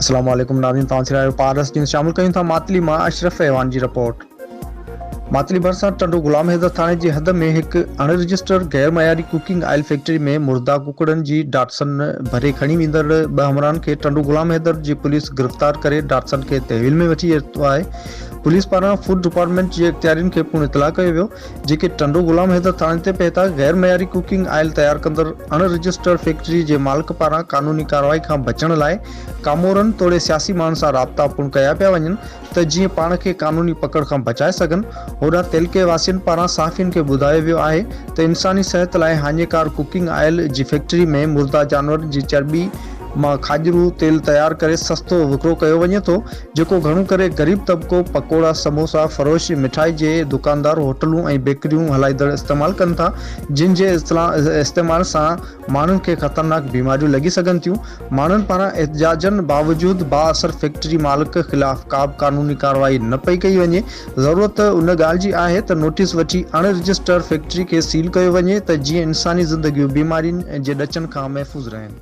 السلام عليڪم ناظرين توهان ڏسي رهيا آهيو پارس نيوز شامل ڪيون ٿا ماتلي مان اشرف اعواڻ جي رپورٽ ماتلي ڀرسان ٽنڊو غلام حيدر ٿاڻي جي حد ۾ هڪ اڻ رجسٽر غير معياري ڪوڪنگ آئل فيڪٽري ۾ مرده ڪڪڙن جي ڊاٽسن ڀري کڻي ويندڙ ٻه همراهن کي ٽنڊو غلام حيدر جي پوليس گرفتار ڪري ڊاٽسن کي تحويل ۾ وٺي ورتو آهي پوليس پاران فوڊ ڊپارٽمينٽ جي اختيارين کي پڻ اطلاع ڪيو ويو جيڪي ٽنڊو غلام حيدر ٿاڻي تي پهتا، غير معياري ڪوڪنگ آئل تيار ڪندڙ اڻ رجسٽرڊ فيڪٽري جي مالڪ پاران قانوني ڪارروائي کان بچڻ لاء ڪامورن توڙي سياسي ماڻهن سان رابطا پڻ ڪيا پيا وڃن ته جيئن پاڻ کي قانوني پڪڙ کان بچائي سگهن، هوڏانهن تعلقي واسين پاران صحافين کي ٻڌايو ويو آهي ته انساني صحت لاء هاڃيڪار ڪوڪنگ آئل جي فيڪٽري ۾ مرده جانورن جي چرٻي مان کاڄرو تيل تيار ڪري سستو وڪرو ڪيو وڃي ٿو، جيڪو گهڻو ڪري غريب طبقو، پڪوڙا، سموسا فروش، مٺائي جي دڪاندار، هوٽلون ۽ بيڪريون هلائيندڙ استعمال ڪن ٿا، جن جي استعمال سان ماڻهن کي خطرناڪ بيماريون لڳي سگهن ٿيون. ماڻهن پاران احتجاجن باوجود بااثر فيڪٽري مالڪ خلاف ڪابه قانوني ڪارروائي نه پئي ڪئي وڃي. ضرورت ان ڳالهه جي آهي ته نوٽيس وٺي اڻ رجسٽرڊ فيڪٽري کي سيل ڪيو وڃي ته جيئن انساني زندگيون بيمارين جي ڏچن کان محفوظ رهن.